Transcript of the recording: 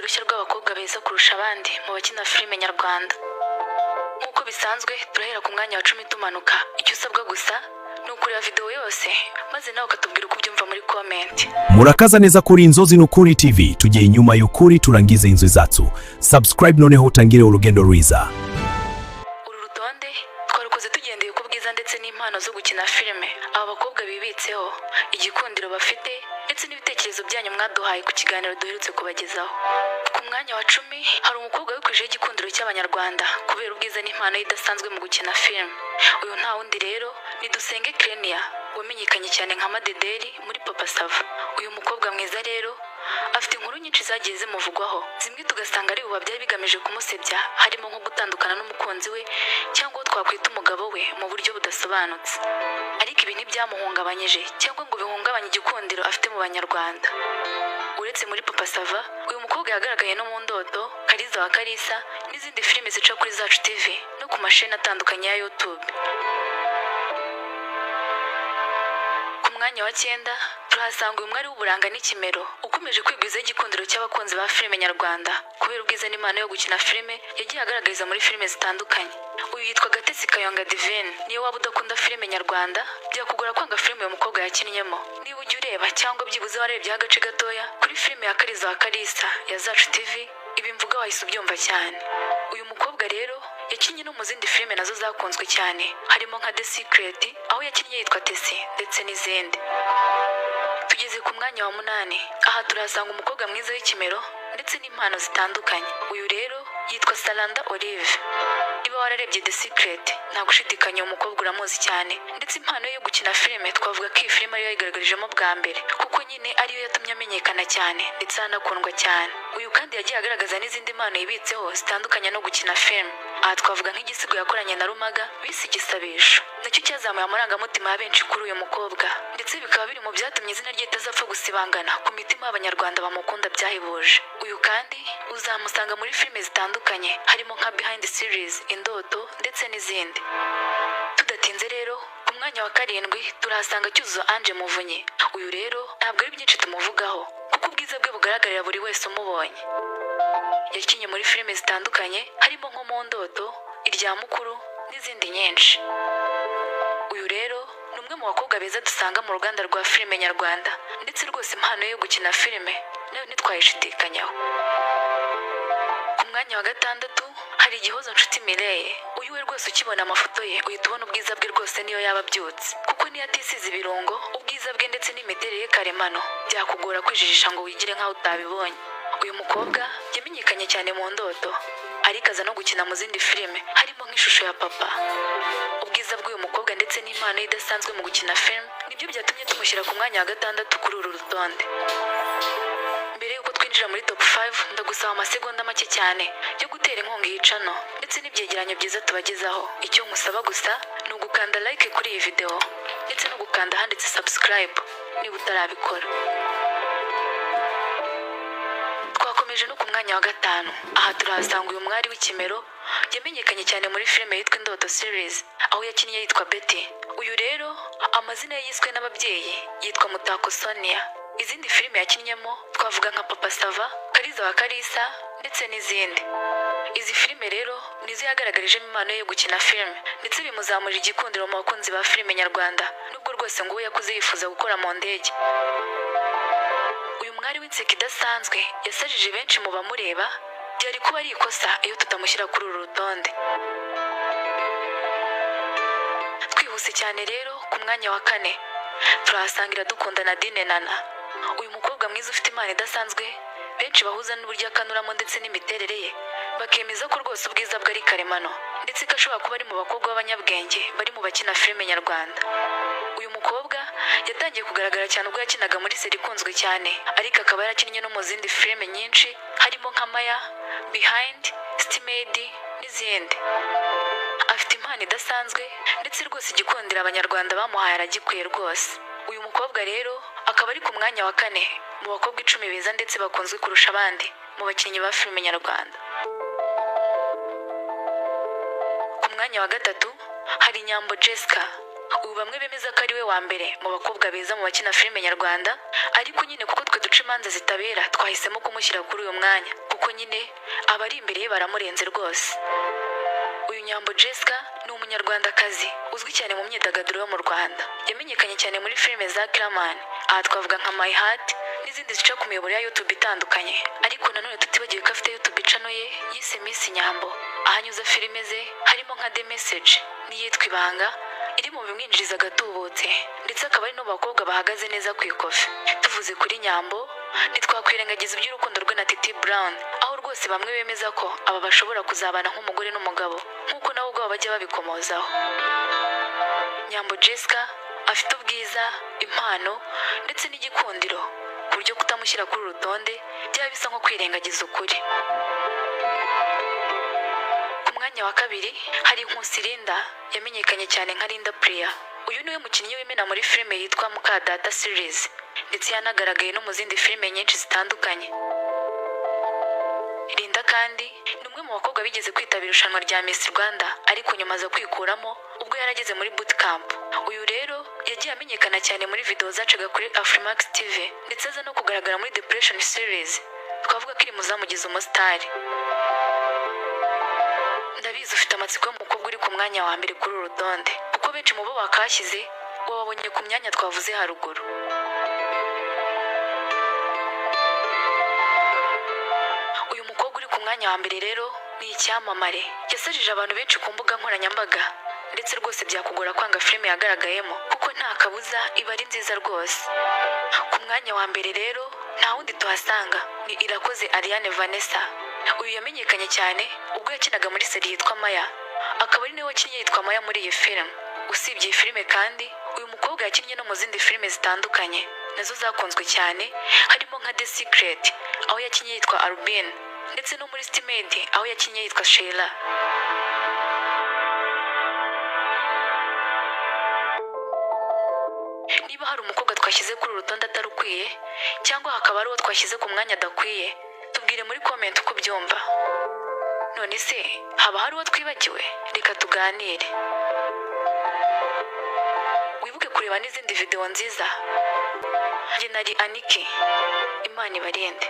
Rushya rw'abakobwa beza kurusha abandi mu bakina filime nyarwanda. Nk'uko bisanzwe, turahera ku mwanya wa 10 tumanuka. Icyo usabwa gusa ni ukureba videwo yose, maze nawe ukatubwira uko ubyumva muri comment. Murakaza neza kuri Inzozi Nukuri TV. Tujye inyuma y'ukuri, turangize inzu zacu. Subscribe noneho utangire urugendo rwiza. Uru rutonde twarukoze tugendeye ku bwiza ndetse n'impano zo gukina filime aba bakobwa bibitseho, igikundiro bafite, ndetse n'ibitekerezo byanyu mwaduhaye ku kiganiro duherutse kubagezaho. Ku mwanya wa 10 hari umukobwa wikwijeho igikundiro cy'Abanyarwanda kubera ubwiza n'impano ye idasanzwe mu gukina filime. Uyu nta wundi rero ni Dusenge Clenia, wamenyekanye cyane nka Madederi muri Papa Sava. Uyu mukobwa mwiza rero afite inkuru nyinshi zagiye zimuvugwaho, zimwe tugasanga ari ibihuha byari bigamije kumusebya, harimo nko gutandukana n'umukunzi we cyangwa uwo twakwita umugabo we mu buryo budasobanutse. Ariko ibi ntibyamuhungabanyije cyangwa ngo bihungabanye igikundiro afite mu Banyarwanda. Uretse muri Papa Sava, uyu mukobwa yagaragaye no mu Ndoto, Kariza wa Karisa n'izindi filime zica kuri Zacu TV no ku masheni atandukanye ya YouTube. Ku mwanya wa 9 turahasanga uyu mwari w'uburanga n'ikimero ukomeje kwigwizaho igikundiro cy'abakunzi ba filime nyarwanda kubera ubwiza n'impano yo gukina filime yagiye agaragariza muri filime zitandukanye. Uyu yitwa Gatesi Kayonga Divine. Niyo waba udakunda filime nyarwanda, byakugora kwanga filime uyu mukobwa yakinnyemo niba ujya ureba cyangwa byibuze warebyeho agace gatoya kuri filime ya Kariza wa Karisa ya Zacu TV. Ibi mvuga wahise ubyumva cyane. Uyu mukobwa rero yakinnye no mu zindi filime nazo zakunzwe cyane, harimo nka The Secret, aho yakinnye yitwa Tesi, ndetse n'izindi. Tugeze ku mwanya wa 8. Aha turahasanga umukobwa mwiza w'ikimero ndetse n'impano zitandukanye. Uyu rero yitwa Saranda Olive. Niba wararebye The Secret, nta gushidikanya uyu mukobwa uramuzi cyane. Ndetse impano ye yo gukina filime, twavuga ko iyi filime ariyo yayigaragarijemo bwa mbere, kuko nyine ariyo yatumye amenyekana cyane ndetse anakundwa cyane. Uyu kandi yagiye agaragaza n'izindi mpano yibitseho zitandukanye no gukina filime. Aha twavuga nk'igisigo yakoranye na Rumaga bise Igisabisho, nacyo cyazamuye amarangamutima ya benshi kuri uyu mukobwa, ndetse bikaba biri mu byatumye izina rye ritazapfa gusibangana ku mitima y'Abanyarwanda bamukunda byahebuje. Uyu kandi uzamusanga muri filime zitandukanye, harimo nka Behind Series, Indoto ndetse n'izindi. Tudatinze rero, ku mwanya wa 7 turahasanga Cyuzuzo Ange Muvunyi. Uyu rero ntabwo ari byinshi tumuvugaho, kuko ubwiza bwe bugaragarira buri wese umubonye. Yakinnye muri filime zitandukanye, harimo nko mu Ndoto, Irya Mukuru n'izindi nyinshi. Uyu rero ni umwe mu bakobwa beza dusanga mu ruganda rwa filime nyarwanda, ndetse rwose impano ye yo gukina filime nayo ntitwayishidikanyaho. Ku mwanya wa 6 hari Igihozo Nshuti Mireille. Uyu we rwose ukibona amafoto ye uhita ubona ubwiza bwe rwose, niyo yaba abyutse, kuko niyo atisize ibirungo, ubwiza bwe ndetse n'imiterere ye karemano byakugora kwijijisha ngo wigire nk'aho utabibonye. Uyu mukobwa yamenyekanye cyane mu Ndoto, ariko aza no gukina mu zindi filime, harimo nk'Ishusho ya Papa. Ubwiza bw'uyu mukobwa ndetse n'impano ye idasanzwe mu gukina filime nibyo byatumye tumushyira ku mwanya wa 6 kuri uru rutonde. Mbere y'uko twinjira muri top 5, ndagusaba amasegonda make cyane yo gutera inkunga iyi channel ndetse n'ibyegeranyo byiza tubagezaho. Icyo nkusaba gusa ni ugukanda like kuri iyi video ndetse no gukanda ahanditse subscribe niba utarabikora. Twakomeje no ku mwanya wa 5. Aha turahasanga uyu mwari w'ikimero yamenyekanye cyane muri filime yitwa Indoto Series, aho yakinnye yitwa Betty. Uyu rero amazina ye yiswe n'ababyeyi yitwa Mutako Sonia. Izindi filime yakinnyemo twavuga nka Papa Sava, Kariza wa Karisa ndetse n'izindi. Izi filime rero nizo yagaragarijemo impano ye yo gukina filime, ndetse bimuzamurira igikundiro mu bakunzi ba filime nyarwanda, nubwo rwose ngo we yakuze yifuza gukora mu ndege. Uyu mwari w'inseko idasanzwe yasajije benshi mu bamureba. Byari kuba ari ikosa iyo tutamushyira kuri uru rutonde. Twihuse cyane rero, ku mwanya wa 4 turahasanga Iradukunda Nadine Nana. Uyu mukobwa mwiza ufite impano idasanzwe benshi bahuza n'uburyo akanuramo ndetse n'imiterere ye, bakemeza ko rwose ubwiza bwe ari karemano, ndetse ko ashobora kuba ari mu bakobwa b'abanyabwenge bari mu bakina filime nyarwanda. Uyu mukobwa yatangiye kugaragara cyane ubwo yakinaga muri série ikunzwe cyane, ariko akaba yarakinnye no mu zindi filime nyinshi, harimo nka Maya, Behind, Stimedi n'izindi. Afite impano idasanzwe, ndetse rwose igikundiro Abanyarwanda bamuhaye aragikwiye rwose. Uyu mukobwa rero akaba ari ku mwanya wa 4 mu bakobwa 10 beza ndetse bakunzwe kurusha abandi mu bakinnyi ba filime nyarwanda. Ku mwanya wa 3 hari Nyambo Jessica. Ubu bamwe bemeza ko ari we wa mbere mu bakobwa beza mu bakina filime nyarwanda, ariko nyine kuko twe duca imanza zitabera, twahisemo kumushyira kuri uyu mwanya kuko kuko nyine abari imbere ye baramurenze rwose. Uyu Nyambo Jessica ni umunyarwandakazi uzwi cyane mu myidagaduro yo mu Rwanda. Yamenyekanye cyane muri filime za Killaman, aha twavuga nka My Heart n'izindi zica ku miyoboro ya YouTube itandukanye. Ariko nanone tutibagiwe ko afite YouTube channel ye yise Miss Nyambo, aho anyuza filime ze harimo nka The Message n'iyitwa Ibanga iri mu bimwinjiriza agatubutse, ndetse akaba ari no mu bakobwa bahagaze neza ku ikofi. Tuvuze kuri Nyambo ntitwakwirengagiza iby'urukundo rwe na Titi Brown, aho rwose bamwe bemeza ko aba bashobora kuzabana nk'umugore n'umugabo, nk'uko nabo ubwabo bajya babikomozaho. Nyambo Jessica afite ubwiza, impano ndetse n'igikundiro, ku buryo kutamushyira kuri uru rutonde byaba bisa nko kwirengagiza ukuri. Ku mwanya wa kabiri hari Nkusi Linda, yamenyekanye cyane nka Linda Priya. Uyu niwe mukinnyi w'imena muri filime yitwa Mukadata series, ndetse yanagaragaye no mu zindi filime nyinshi zitandukanye. Linda kandi ni umwe mu bakobwa bigeze kwitabira irushanwa rya Miss Rwanda, ariko nyuma aza kwikuramo ubwo yarageze muri bootcamp. Uyu rero yagiye amenyekana cyane muri video zacaga kuri Afrimax TV, ndetse aza no kugaragara muri Depression series, twavuga ko iri mu zamugize umusitari. Ndabizi ufite amatsiko y'umukobwa uri ku mwanya wa mbere kuri uru rutonde, kuko benshi mu bo bakashyize wababonye ku myanya twavuze haruguru. Uyu mukobwa uri ku mwanya wa mbere rero ni icyamamare, yasajije abantu benshi ku mbuga nkoranyambaga, ndetse rwose byakugora kwanga filime yagaragayemo kuko nta kabuza iba ari nziza rwose. Ku mwanya wa mbere rero nta wundi tuhasanga, ni Irakoze Ariane Vanessa. Uyu yamenyekanye cyane ubwo yakinaga muri seri yitwa Maya, akaba ari nawe wakinnye yitwa Maya muri iyi filime. Usibye iyi filime kandi, uyu mukobwa yakinnye no mu zindi filime zitandukanye nazo zakunzwe cyane, harimo nka The Secret aho yakinnye yitwa Albine, ndetse no muri City aho yakinnye yitwa Sheila. Niba hari umukobwa twashyize kuri uru rutonde atari ukwiye, cyangwa hakaba hari uwo twashyize ku mwanya adakwiye, tubwire muri comment uko ubyumva. None se haba hari uwo twibagiwe? Reka tuganire. Wibuke kureba n'izindi video nziza. Njye nari Aniki, Imana ibarinde.